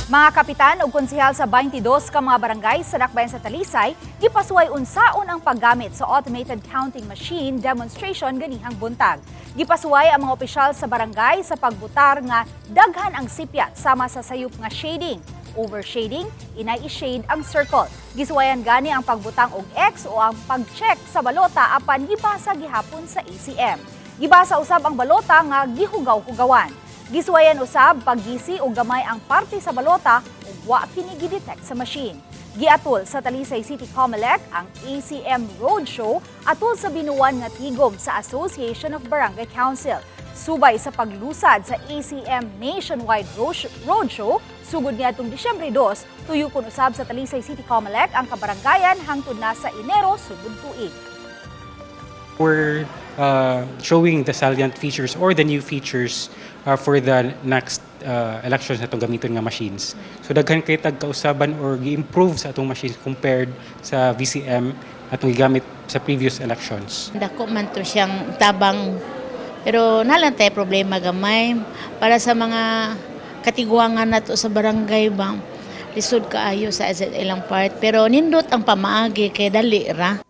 Mga kapitan ug konsehal sa 22 ka mga barangay sa Dakbayan sa Talisay gipasuway unsaon ang paggamit sa automated counting machine demonstration ganihang buntag. Gipasuway ang mga opisyal sa barangay sa pagbutar nga daghan ang sipyat sama sa sayop nga shading, overshading, inay i-shade ang circle. Gisuwayan gani ang pagbutang og X o ang pag-check sa balota apan gibasa gihapon sa ACM. Gibasa usab ang balota nga gihugaw-hugawan. Gisuwayan usab paggisi og gamay ang parte sa balota ug wa kini gidetect sa machine. Giatol sa Talisay City COMELEC ang ACM Roadshow atol sa binuan nga tigom sa Association of Barangay Council. Subay sa paglusad sa ACM Nationwide Roadshow, sugod niadtong Disyembre 2, tuyokon usab sa Talisay City COMELEC ang kabarangayan hangtod na sa Enero sugod tuig. We're showing the salient features or the new features for the next elections na itong gamiton nga machines. So daghan kay tag kausaban or gi-improve sa atong machines compared sa VCM atong gigamit sa previous elections. Dako man to siyang tabang, pero nalang tay problema gamay para sa mga katiguangan nato sa barangay ba, lisod kaayo sa ilang part, pero nindot ang pamaagi kay dali ra.